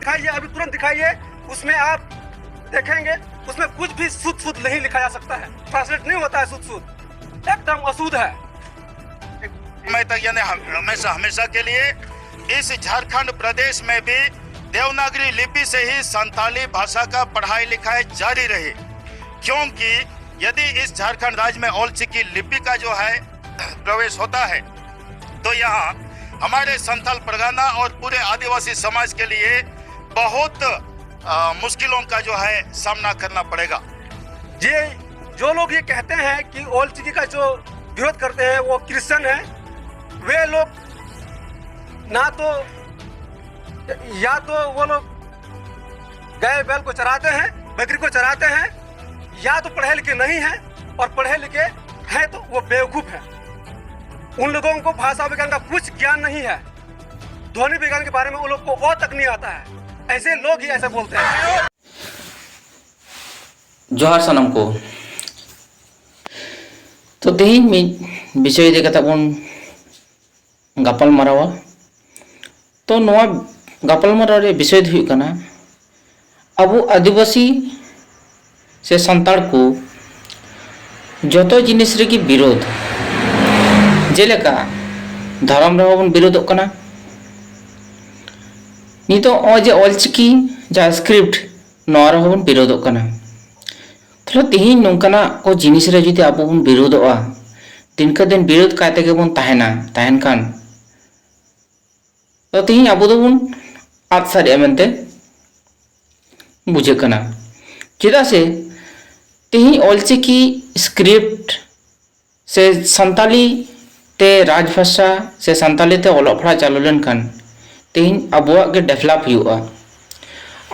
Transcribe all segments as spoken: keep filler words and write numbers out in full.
दिखाइए, अभी तुरंत दिखाइए। उसमें आप देखेंगे, उसमें कुछ भी शुद्ध शुद्ध नहीं लिखा जा सकता है, ट्रांसलेट नहीं होता है शुद्ध शुद्ध, एकदम अशुद्ध है। समय तक, यानी हम-, हमेशा, हमेशा के लिए इस झारखंड प्रदेश में भी देवनागरी लिपि से ही संताली भाषा का पढ़ाई लिखाई जारी रही, क्योंकि यदि इस झारखंड राज्य में ओलचिकी लिपि का जो है प्रवेश होता है, तो यहाँ हमारे संथाल परगना और पूरे आदिवासी समाज के लिए बहुत, अ, मुश्किलों का जो है सामना करना पड़ेगा। ये जो लोग ये कहते हैं कि ओलचिकी का जो विरोध करते हैं वो क्रिश्चियन है, वे लोग ना तो, या तो वो लोग गाय बैल को चराते हैं, बकरी को चराते हैं, या तो पढ़े लिखे नहीं हैं, और पढ़े लिखे हैं तो वो बेवकूफ हैं। उन लोगों को भाषा विज्ञान का कुछ ज्ञान नहीं है, ध्वनि विज्ञान के बारे में उन लोग को ओ तक नहीं आता है। ऐसे लोग ही ऐसे बोलते हैं। ᱡᱚᱦᱟᱨ ᱥᱟᱱᱟᱢ ᱠᱚ᱾ ᱛᱚ ᱛᱮᱦᱮᱧ ᱢᱤᱫ ᱵᱤᱥᱚᱭ ᱤᱫᱤ ᱠᱟᱛᱮ ᱵᱚᱱ ᱜᱟᱯᱟᱞ ᱢᱟᱨᱟᱣᱟ᱾ ᱛᱚ ᱱᱚᱣᱟ ᱜᱟᱯᱟᱞ ᱢᱟᱨᱟᱣ ᱨᱮᱭᱟᱜ ᱵᱤᱥᱚᱭ ᱫᱚ ᱦᱩᱭᱩᱜ ᱠᱟᱱᱟ, ᱟᱵᱚ ᱟᱹᱫᱤᱵᱟᱹᱥᱤ ᱥᱮ ᱥᱟᱱᱛᱟᱲ ᱠᱚ ᱡᱚᱛᱚ ᱡᱤᱱᱤᱥ ᱨᱮᱜᱮ ᱵᱤᱨᱳᱫᱷ, ᱡᱮᱞᱮᱠᱟ ᱫᱷᱚᱨᱚᱢ ᱨᱮᱦᱚᱸ ᱵᱚᱱ ᱵᱤᱨᱳᱫᱷᱚᱜ ᱠᱟᱱᱟ᱾ ᱱᱤᱛᱚᱜ ᱱᱚᱜᱼᱚᱭ ᱡᱮ ᱚᱞᱪᱤᱠᱤ ᱡᱟᱦᱟᱸ ᱥᱠᱨᱤᱯᱴ, ᱱᱚᱣᱟ ᱨᱮᱦᱚᱸ ᱵᱚᱱ ᱵᱤᱨᱳᱫᱷᱚᱜ ᱠᱟᱱᱟ᱾ ᱛᱟᱦᱞᱮ ᱛᱮᱦᱮᱧ ᱱᱚᱝᱠᱟᱱᱟᱜ ᱠᱚ ᱡᱤᱱᱤᱥ ᱨᱮ ᱡᱩᱫᱤ ᱟᱵᱚ ᱵᱚᱱ ᱵᱤᱨᱳᱫᱷᱚᱜᱼᱟ, ᱫᱤᱱᱠᱮ ᱫᱤᱱ ᱵᱤᱨᱳᱫᱷ ᱠᱟᱭ ᱛᱮᱜᱮ ᱵᱚᱱ ᱛᱟᱦᱮᱱᱟ, ᱛᱟᱦᱮᱱ ᱠᱷᱟᱱ ᱛᱚ ᱛᱮᱦᱮᱧ ᱟᱵᱚ ᱫᱚᱵᱚᱱ ᱟᱫ ᱥᱟᱨᱮᱜᱼᱟ ᱢᱮᱱᱛᱮ ᱵᱩᱡᱷᱟᱹᱜ ᱠᱟᱱᱟ᱾ ᱪᱮᱫᱟᱜ ᱥᱮ ᱛᱮᱦᱮᱧ ᱚᱞᱪᱤᱠᱤ ᱥᱠᱨᱤᱯᱴ ᱥᱮ ᱥᱟᱱᱛᱟᱞᱤ ᱛᱮ ᱨᱟᱡᱽ ᱵᱷᱟᱥᱟ ᱥᱮ ᱥᱟᱱᱛᱟᱞᱤ ᱛᱮ ᱚᱞᱚᱜ ᱯᱟᱲᱦᱟᱜ ᱪᱟᱹᱞᱩ ᱞᱮᱱᱠᱷᱟᱱ ᱛᱮᱦᱮᱧ ᱟᱵᱚᱣᱟᱜ ᱜᱮ ᱰᱮᱵᱷᱞᱚᱯ ᱦᱩᱭᱩᱜᱼᱟ᱾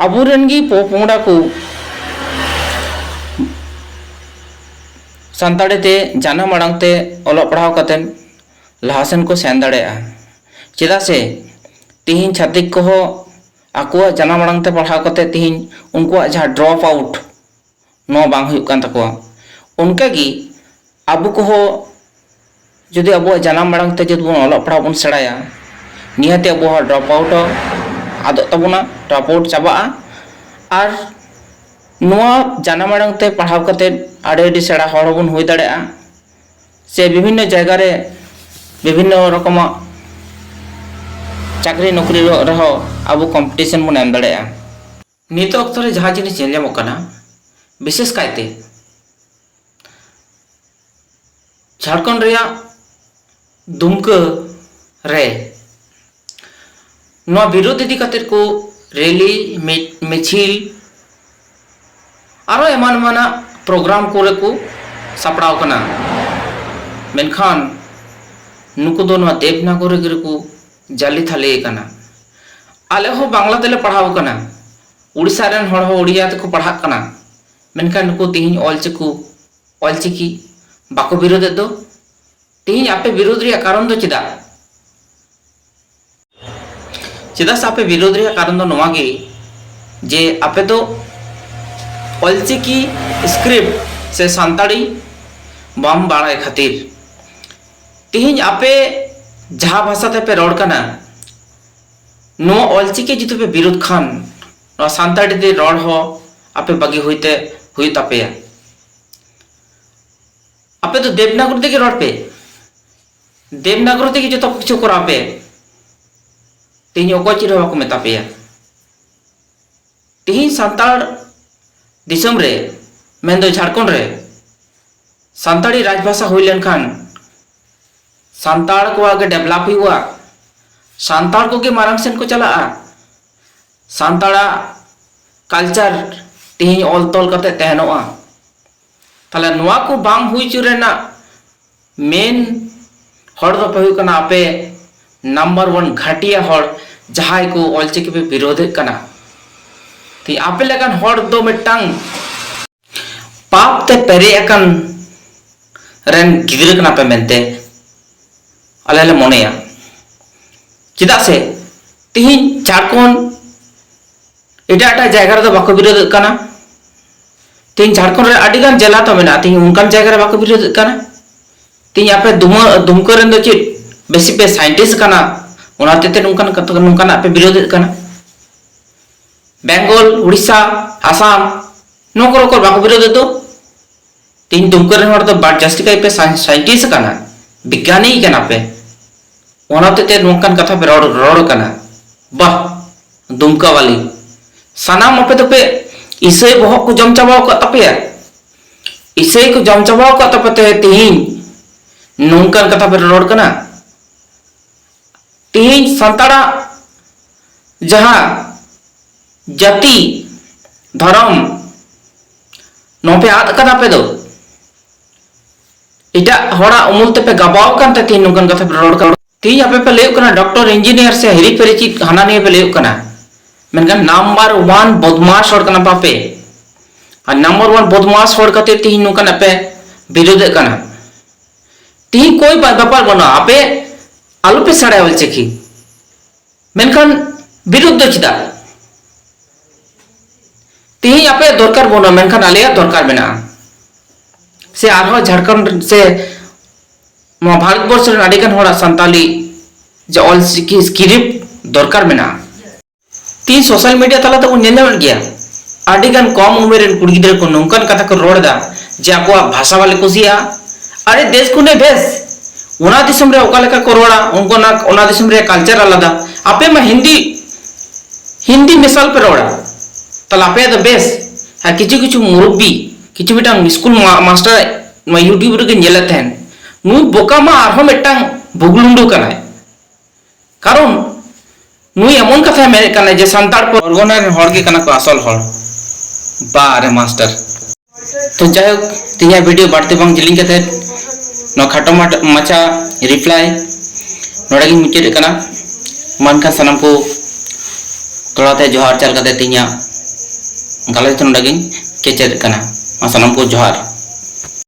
ᱟᱵᱚᱨᱮᱱ ᱜᱮ ᱯᱚᱯᱚᱝᱲᱟ ᱠᱚ ᱥᱟᱱᱛᱟᱲᱤ ᱛᱮ ᱡᱟᱱᱟᱢ ᱟᱲᱟᱝ ᱛᱮ ᱚᱞᱚᱜ ᱯᱟᱲᱦᱟᱣ ᱠᱟᱛᱮᱫ ᱞᱟᱦᱟ ᱥᱮᱱ ᱠᱚ ᱥᱮᱱ ᱫᱟᱲᱮᱭᱟᱜᱼᱟ᱾ ᱪᱮᱫᱟᱜ ᱥᱮ ᱛᱮᱦᱮᱧ ᱪᱷᱟᱹᱛᱤᱠ ᱠᱚᱦᱚᱸ ᱟᱠᱚᱣᱟᱜ ᱡᱟᱱᱟᱢ ᱟᱲᱟᱝ ᱛᱮ ᱯᱟᱲᱦᱟᱣ ᱠᱟᱛᱮᱫ ᱛᱮᱦᱮᱧ ᱩᱱᱠᱩᱣᱟᱜ ᱡᱟᱦᱟᱸ ᱰᱨᱚᱯ ᱟᱣᱩᱴ, ᱱᱚᱣᱟ ᱵᱟᱝ ᱦᱩᱭᱩᱜ ᱠᱟᱱ ᱛᱟᱠᱚᱣᱟ᱾ ᱚᱱᱠᱟᱜᱮ ᱟᱵᱚ ᱠᱚᱦᱚᱸ ᱡᱩᱫᱤ ᱟᱵᱚᱣᱟᱜ ᱡᱟᱱᱟᱢ ᱟᱲᱟᱝ ᱛᱮ ᱡᱩᱫᱤ ᱵᱚᱱ ᱚᱞᱚᱜ ᱯᱟᱲᱦᱟᱜ ᱵᱚᱱ ᱥᱮᱬᱟᱭᱟ, ᱱᱤᱦᱟᱹᱛ ᱟᱵᱚᱣᱟᱜ ᱰᱨᱚᱯ ᱟᱣᱩᱴ ᱦᱚᱸ ᱟᱫᱚᱜ ᱛᱟᱵᱚᱱᱟ, ᱨᱟᱯᱩᱫ ᱪᱟᱵᱟᱜᱼᱟ᱾ ᱟᱨ ᱱᱚᱣᱟ ᱡᱟᱱᱟᱢ ᱟᱲᱟᱝ ᱛᱮ ᱯᱟᱲᱦᱟᱣ ᱠᱟᱛᱮ ᱟᱹᱰᱤ ᱟᱹᱰᱤ ᱥᱮᱬᱟ ᱦᱚᱲ ᱦᱚᱸᱵᱚᱱ ᱦᱩᱭ ᱫᱟᱲᱮᱭᱟᱜᱼᱟ, ᱥᱮ ᱵᱤᱵᱷᱤᱱᱱᱚ ᱡᱟᱭᱜᱟ ᱨᱮ ᱵᱤᱵᱷᱤᱱᱱᱚ ᱨᱚᱠᱚᱢᱟᱜ ᱪᱟᱹᱠᱨᱤ ᱱᱚᱠᱨᱤ ᱨᱮᱦᱚᱸ ᱟᱵᱚ ᱠᱚᱢᱯᱤᱴᱤᱥᱚᱱ ᱵᱚᱱ ᱮᱢ ᱫᱟᱲᱮᱭᱟᱜᱼᱟ᱾ ᱱᱤᱛᱚᱜ ᱚᱠᱛᱚ ᱨᱮ ᱡᱟᱦᱟᱸ ᱡᱤᱱᱤᱥ ᱧᱮᱞ ᱧᱟᱢᱚᱜ ᱠᱟᱱᱟ, ᱵᱤᱥᱮᱥ ᱠᱟᱭᱛᱮ ᱡᱷᱟᱲᱠᱷᱚᱸᱰ ᱨᱮᱭᱟᱜ ᱫᱩᱢᱠᱟᱹ ᱨᱮ ᱱᱚᱣᱟ ᱵᱤᱨᱳᱫᱷ ᱤᱫᱤ ᱠᱟᱛᱮ ᱠᱚ ᱨᱮᱞᱤ, ᱢᱤ-, ᱢᱤᱪᱷᱤᱞ, ᱟᱨᱚ ᱮᱢᱟᱱ ᱮᱢᱟᱱᱟᱜ ᱯᱨᱳᱜᱨᱟᱢ ᱠᱚᱨᱮ ᱠᱚ ᱥᱟᱯᱲᱟᱣ ᱠᱟᱱᱟ᱾ ᱢᱮᱱᱠᱷᱟᱱ ᱱᱩᱠᱩ ᱫᱚ ᱱᱚᱣᱟ ᱫᱮᱵᱽᱱᱟᱜᱚᱨᱤ ᱨᱮᱠᱚ ᱡᱟᱹᱞᱤ ᱛᱷᱟᱞᱮ ᱠᱟᱱᱟ᱾ ᱟᱞᱮ ᱦᱚᱸ ᱵᱟᱝᱞᱟ ᱛᱮᱞᱮ ᱯᱟᱲᱦᱟᱣ ᱠᱟᱱᱟ, ᱩᱲᱤᱥᱥᱟ ᱨᱮᱱ ᱦᱚᱲ ᱦᱚᱸ ᱩᱲᱤᱭᱟ ᱛᱮᱠᱚ ᱯᱟᱲᱦᱟᱜ ᱠᱟᱱᱟ, ᱢᱮᱱᱠᱷᱟᱱ ᱱᱩᱠᱩ ᱛᱮᱦᱮᱧ ᱚᱞᱪᱤᱠᱤ, ᱚᱞᱪᱤᱠᱤ ᱵᱟᱠᱚ ᱵᱤᱨᱳᱫᱮᱫ ᱫᱚ᱾ ᱛᱮᱦᱮᱧ ᱟᱯᱮ ᱵᱤᱨᱳᱫ ᱨᱮᱭᱟᱜ ᱠᱟᱨᱚᱱ ᱫᱚ ᱪᱮᱫᱟᱜ? ᱪᱮᱫᱟᱜ ᱥᱮ ᱟᱯᱮ ᱵᱤᱨᱳᱫ ᱨᱮᱭᱟᱜ ᱠᱟᱨᱚᱱ ᱫᱚ ᱱᱚᱣᱟ ᱜᱮ, ᱡᱮ ᱟᱯᱮ ᱫᱚ ᱚᱞᱪᱤᱠᱤ ᱥᱠᱨᱤᱯᱴ ᱥᱮ ᱥᱟᱱᱛᱟᱲᱤ ᱵᱟᱢ ᱵᱟᱲᱟᱭ ᱠᱷᱟᱹᱛᱤᱨ᱾ ᱛᱮᱦᱮᱧ ᱟᱯᱮ ᱡᱟᱦᱟᱸ ᱵᱷᱟᱥᱟ ᱛᱮᱯᱮ ᱨᱚᱲ ᱠᱟᱱᱟ, ᱱᱚᱣᱟ ᱚᱞᱪᱤᱠᱤ ᱡᱩᱫᱤ ᱯᱮ ᱵᱤᱨᱳᱫ ᱠᱷᱟᱱ, ᱱᱚᱣᱟ ᱥᱟᱱᱛᱟᱲᱤ ᱛᱮ ᱨᱚᱲ ᱦᱚᱸ ᱟᱯᱮ ᱵᱟᱹᱜᱤ ᱦᱩᱭᱛᱮ ᱦᱩᱭᱩᱜ ᱛᱟᱯᱮᱭᱟ᱾ ᱟᱯᱮ ᱫᱚ ᱫᱮᱵᱽᱱᱟᱜᱚᱨᱤ ᱛᱮᱜᱮ ᱨᱚᱲ ᱯᱮ, ᱫᱮᱵᱽᱱᱟᱜᱚᱨᱤ ᱛᱮᱜᱮ ᱡᱚᱛᱚ ᱠᱤᱪᱷᱩ ᱠᱚᱨᱟᱣ ᱯᱮ᱾ ᱛᱮᱦᱮᱧ ᱚᱠᱚᱭ ᱪᱮᱫ ᱦᱚᱸ ᱵᱟᱠᱚ ᱢᱮᱛᱟ ᱯᱮᱭᱟ᱾ ᱛᱮᱦᱮᱧ ᱥᱟᱱᱛᱟᱲ ᱫᱤᱥᱚᱢ ᱨᱮ, ᱢᱮᱱᱫᱚ ᱡᱷᱟᱲᱠᱷᱚᱸᱰ ᱨᱮ, ᱥᱟᱱᱛᱟᱲᱤ ᱨᱟᱡᱽᱵᱷᱟᱥᱟ ᱦᱩᱭ ᱞᱮᱱᱠᱷᱟᱱ ᱥᱟᱱᱛᱟᱲ ᱠᱚᱣᱟᱜ ᱜᱮ ᱰᱮᱵᱷᱞᱚᱯ ᱦᱩᱭᱩᱜᱼᱟ, ᱥᱟᱱᱛᱟᱲ ᱠᱚᱜᱮ ᱢᱟᱨᱟᱝ ᱥᱮᱱ ᱠᱚ ᱪᱟᱞᱟᱜᱼᱟ, ᱥᱟᱱᱛᱟᱲᱟᱜ ᱠᱟᱞᱪᱟᱨ ᱛᱮᱦᱮᱧ ᱚᱞ ᱛᱚᱞ ᱠᱟᱛᱮ ᱛᱟᱦᱮᱱᱚᱜᱼᱟ᱾ ᱛᱟᱦᱞᱮ ᱱᱚᱣᱟ ᱠᱚ ᱵᱟᱝ ᱦᱩᱭ ᱦᱚᱪᱚ ᱨᱮᱱᱟᱜ ᱢᱮᱱ ᱦᱚᱲ ᱫᱚᱯᱮ ᱦᱩᱭᱩᱜ ᱠᱟᱱᱟ ᱟᱯᱮ ᱱᱟᱢᱵᱟᱨ ᱚᱣᱟᱱ ᱜᱷᱟᱹᱴᱤᱭᱟ ᱦᱚᱲ, ᱡᱟᱦᱟᱸᱭ ᱠᱚ ᱚᱞᱪᱤᱠᱤ ᱯᱮ ᱵᱤᱨᱳᱫᱷᱮᱫ ᱠᱟᱱᱟ᱾ ᱛᱮ ᱟᱯᱮ ᱞᱮᱠᱟᱱ ᱦᱚᱲ ᱫᱚ ᱢᱤᱫᱴᱟᱝ ᱯᱟᱯ ᱛᱮ ᱯᱮᱨᱮᱡ ᱟᱠᱟᱱ ᱨᱮᱱ ᱜᱤᱫᱽᱨᱟᱹ ᱠᱟᱱᱟ ᱯᱮ ᱢᱮᱱᱛᱮ ᱟᱞᱮ ᱞᱮ ᱢᱚᱱᱮᱭᱟ᱾ ᱪᱮᱫᱟᱜ ᱥᱮ ᱛᱤᱦᱤᱧ ᱡᱷᱟᱲᱠᱷᱚᱸᱰ ᱮᱴᱟᱜ ᱮᱴᱟᱜ ᱡᱟᱭᱜᱟ ᱨᱮᱫᱚ ᱵᱟᱠᱚ ᱵᱤᱨᱳᱫᱮᱫ ᱠᱟᱱᱟ᱾ ᱛᱤᱦᱤᱧ ᱡᱷᱟᱲᱠᱷᱚᱸᱰ ᱨᱮ ᱟᱹᱰᱤ ᱜᱟᱱ ᱡᱮᱞᱟ ᱛᱚ ᱢᱮᱱᱟᱜᱼᱟ, ᱛᱤᱦᱤᱧ ᱚᱱᱠᱟᱱ ᱡᱟᱭᱜᱟ ᱨᱮ ᱵᱟᱠᱚ ᱵᱤᱨᱳᱫᱮᱫ ᱠᱟᱱᱟ᱾ ᱛᱤᱦᱤᱧ ᱟᱯᱮ ᱫᱩᱢᱟᱹ-, ᱫᱩᱢᱠᱟᱹ ᱨᱮᱱ ᱫᱚ ᱪᱮᱫ ᱵᱮᱥᱤ ᱯᱮ ᱥᱟᱭᱮᱱᱴᱤᱥᱴ ᱠᱟᱱᱟ, ᱚᱱᱟ ᱦᱚᱛᱮᱡ ᱛᱮ ᱱᱚᱝᱠᱟᱱ ᱠᱟᱛᱷᱟ, ᱱᱚᱝᱠᱟᱱᱟᱜ ᱯᱮ ᱵᱤᱨᱳᱫᱮᱫ ᱠᱟᱱᱟ? ᱵᱮᱝᱜᱚᱞ, ᱩᱲᱤᱥᱥᱟ, ᱟᱥᱟᱢ, ᱱᱚᱣᱟ ᱠᱚᱨᱮ ᱠᱚ ᱵᱟᱠᱚ ᱵᱤᱨᱳᱫᱮᱫ ᱫᱚ᱾ ᱛᱮᱦᱮᱧ ᱫᱩᱢᱠᱟᱹ ᱨᱮᱱ ᱦᱚᱲ ᱫᱚ ᱵᱟᱨ ᱡᱟᱹᱥᱛᱤ ᱠᱟᱭ ᱯᱮ ᱥᱟᱭ-, ᱥᱟᱭᱮᱱᱴᱤᱥᱴ ᱠᱟᱱᱟ, ᱵᱤᱜᱽᱜᱟᱱᱤ ᱠᱟᱱᱟ ᱯᱮ᱾ ᱚᱱᱟ ᱦᱚᱛᱮᱡ ᱛᱮ ᱱᱚᱝᱠᱟᱱ ᱠᱟᱛᱷᱟ ᱯᱮ ᱨᱚᱲ, ᱨᱚᱲ ᱠᱟᱱᱟ᱾ ᱵᱟᱦ, ᱫᱩᱢᱠᱟ ᱵᱟᱞᱤ, ᱥᱟᱱᱟᱢ ᱟᱯᱮ ᱫᱚᱯᱮ ᱤᱥᱟᱹᱭ ᱵᱚᱦᱚᱜ ᱠᱚ ᱡᱚᱢ ᱪᱟᱵᱟᱣ ᱟᱠᱟᱫ ᱛᱟᱯᱮᱭᱟ᱾ ᱤᱥᱟᱹᱭ ᱠᱚ ᱡᱚᱢ ᱪᱟᱵᱟᱣ ᱟᱠᱟᱫ ᱛᱟᱯᱮ ᱛᱮ ᱛᱮᱦᱮᱧ ᱱᱚᱝᱠᱟᱱ ᱠᱟᱛᱷᱟ ᱯᱮ ᱨᱚᱲ ᱠᱟᱱᱟ᱾ ᱛᱮᱦᱮᱧ ᱥᱟᱱᱛᱟᱲᱟᱜ ᱡᱟᱦᱟᱸ ᱡᱟᱹᱛᱤ, ᱫᱷᱚᱨᱚᱢ, ᱱᱚᱣᱟ ᱯᱮ ᱟᱫ ᱠᱟᱫᱟ ᱟᱯᱮ ᱫᱚ᱾ ᱮᱴᱟᱜ ᱦᱚᱲᱟᱜ ᱩᱢᱩᱞ ᱛᱮᱯᱮ ᱜᱟᱵᱟᱣ ᱠᱟᱱ ᱛᱮ ᱛᱮᱦᱮᱧ ᱱᱚᱝᱠᱟᱱ ᱠᱟᱛᱷᱟ ᱯᱮ ᱨᱚᱲ ᱠᱟᱱᱟ᱾ ᱛᱮᱦᱮᱧ ᱟᱯᱮ ᱯᱮ ᱞᱟᱹᱭᱚᱜ ᱠᱟᱱᱟ ᱰᱚᱠᱴᱚᱨ, ᱤᱧᱡᱤᱱᱤᱭᱟᱨ ᱥᱮ ᱦᱤᱨᱤ ᱯᱷᱮᱨᱤ ᱪᱮᱫ ᱦᱟᱱᱟ ᱱᱤᱭᱟᱹ ᱯᱮ ᱞᱟᱹᱭᱚᱜ ᱠᱟᱱᱟ, ᱢᱮᱱᱠᱷᱟᱱ ᱱᱟᱢᱵᱟᱨ ᱳᱣᱟᱱ ᱵᱚᱫᱢᱟᱥ ᱦᱚᱲ ᱠᱟᱱᱟ ᱯᱮ ᱟᱯᱮ᱾ ᱟᱨ ᱱᱟᱢᱵᱟᱨ ᱳᱣᱟᱱ ᱵᱚᱫᱢᱟᱥ ᱦᱚᱲ ᱠᱷᱟᱹᱛᱤᱨ ᱛᱮᱦᱮᱧ ᱱᱚᱝᱠᱟᱱᱟᱜ ᱯᱮ ᱵᱤᱨᱳᱫᱷᱮᱫ ᱠᱟᱱᱟ᱾ ᱛᱮᱦᱮᱧ ᱠᱳᱭ ᱵᱟ-, ᱵᱮᱯᱟᱨ ᱵᱟᱹᱱᱩᱜᱼᱟ, ᱟᱯᱮ ᱟᱞᱚᱯᱮ ᱥᱮᱬᱟᱭᱟ ᱚᱞᱪᱤᱠᱤ, ᱢᱮᱱᱠᱷᱟᱱ ᱵᱤᱨᱳᱫᱷ ᱫᱚ ᱪᱮᱫᱟᱜ? ᱛᱮᱦᱮᱧ ᱟᱯᱮᱭᱟᱜ ᱫᱚᱨᱠᱟᱨ ᱵᱟᱹᱱᱩᱜᱼᱟ, ᱢᱮᱱᱠᱷᱟᱱ ᱟᱞᱮᱭᱟᱜ ᱫᱚᱨᱠᱟᱨ ᱢᱮᱱᱟᱜᱼᱟ᱾ ᱥᱮ ᱟᱨᱦᱚᱸ ᱡᱷᱟᱲᱠᱷᱚᱸᱰ ᱥᱮ ᱱᱚᱣᱟ ᱵᱷᱟᱨᱚᱛ ᱵᱚᱨᱥᱚ ᱨᱮᱱ ᱟᱹᱰᱤ ᱜᱟᱱ ᱦᱚᱲᱟᱜ ᱥᱟᱱᱛᱟᱞᱤ ᱡᱮ ᱚᱞ ᱪᱤᱠᱤ ᱥᱠᱨᱤᱯᱴ ᱫᱚᱨᱠᱟᱨ ᱢᱮᱱᱟᱜᱼᱟ᱾ ᱛᱮᱦᱮᱧ ᱥᱳᱥᱟᱞ ᱢᱤᱰᱤᱭᱟ ᱛᱟᱞᱟ ᱛᱮᱵᱚᱱ ᱧᱮᱞ ᱧᱟᱢᱮᱫ ᱜᱮᱭᱟ, ᱟᱹᱰᱤ ᱜᱟᱱ ᱠᱚᱢ ᱩᱢᱮᱨ ᱨᱮᱱ ᱠᱩᱲᱤ ᱜᱤᱫᱽᱨᱟᱹ ᱠᱚ ᱱᱚᱝᱠᱟᱱ ᱠᱟᱛᱷᱟ ᱠᱚ ᱨᱚᱲ ᱮᱫᱟ ᱡᱮ ᱟᱠᱚᱣᱟᱜ ᱵᱷᱟᱥᱟ ᱵᱟᱞᱮ ᱠᱩᱥᱤᱭᱟᱜᱼᱟ᱾ ᱟᱨᱮ ᱫᱮᱥ ᱠᱚ ᱱᱤᱭᱮ ᱵᱮᱥ, ᱚᱱᱟ ᱫᱤᱥᱚᱢ ᱨᱮ ᱚᱠᱟ ᱞᱮᱠᱟ ᱠᱚ ᱨᱚᱲᱟ, ᱩᱱᱠᱩ ᱚᱱᱟ, ᱚᱱᱟ ᱫᱤᱥᱚᱢ ᱨᱮᱭᱟᱜ ᱠᱟᱞᱪᱟᱨ ᱟᱞᱟᱫᱟ᱾ ᱟᱯᱮ ᱢᱟ ᱦᱤᱱᱫᱤ, ᱦᱤᱱᱫᱤ ᱢᱮᱥᱟᱞ ᱯᱮ ᱨᱚᱲᱟ, ᱛᱟᱦᱞᱮ ᱟᱯᱮᱭᱟᱜ ᱫᱚ ᱵᱮᱥ᱾ ᱟᱨ ᱠᱤᱪᱷᱩ ᱠᱤᱪᱷᱩ ᱢᱩᱨᱩᱵᱵᱤ, ᱠᱤᱪᱷᱩ ᱢᱤᱫᱴᱟᱝ ᱥᱠᱩᱞ ᱢᱟ-, ᱢᱟᱥᱴᱟᱨ ᱱᱚᱣᱟ YouTube ᱨᱮᱜᱮ ᱧᱮᱞᱮᱫ ᱛᱟᱦᱮᱱ, ᱱᱩᱭ ᱵᱚᱠᱟ ᱢᱟ ᱟᱨᱦᱚᱸ ᱢᱤᱫᱴᱟᱝ ᱵᱷᱩᱜᱽᱞᱩᱸᱰᱩ ᱠᱟᱱᱟᱭ᱾ ᱠᱟᱨᱚᱱ ᱱᱩᱭ ᱮᱢᱚᱱ ᱠᱟᱛᱷᱟᱭ ᱢᱮᱱᱮᱫ ᱠᱟᱱᱟ ᱡᱮ ᱥᱟᱱᱛᱟᱲ ᱯᱚᱨᱜᱚᱱᱟ ᱨᱮᱱ ᱦᱚᱲ ᱜᱮ ᱠᱟᱱᱟ ᱠᱚ ᱟᱥᱚᱞ ᱦᱚᱲ᱾ ᱵᱟ ᱨᱮ ᱢᱟᱥᱴᱟᱨ᱾ ᱛᱚ ᱡᱟᱭᱦᱳᱠ, ᱛᱮᱦᱮᱧᱟᱜ ᱵᱷᱤᱰᱤᱭᱳ ᱵᱟᱹᱲᱛᱤ ᱵᱟᱝ ᱡᱤᱞᱤᱧ ᱠᱟᱛᱮ ᱱᱚᱣᱟ ᱠᱷᱟᱴᱚ ᱢᱟᱴ-, ᱢᱟᱪᱷᱟ ᱨᱤᱯᱞᱟᱭ ᱱᱚᱰᱮ ᱜᱤᱧ ᱢᱩᱪᱟᱹᱫᱮᱫ ᱠᱟᱱᱟ᱾ ᱢᱟ ᱮᱱᱠᱷᱟᱱ ᱥᱟᱱᱟᱢ ᱠᱚ ᱛᱚᱲᱟ ᱛᱮ ᱡᱚᱦᱟᱨ ᱪᱟᱞ ᱠᱟᱛᱮ ᱛᱮᱦᱮᱧᱟᱜ ᱜᱟᱞᱚᱪ ᱫᱚ ᱱᱚᱰᱮ ᱜᱤᱧ ᱠᱮᱪᱮᱫ ᱠᱟᱱᱟ᱾ ᱢᱟ ᱥᱟᱱᱟᱢ ᱠᱚ ᱡᱚᱦᱟᱨ᱾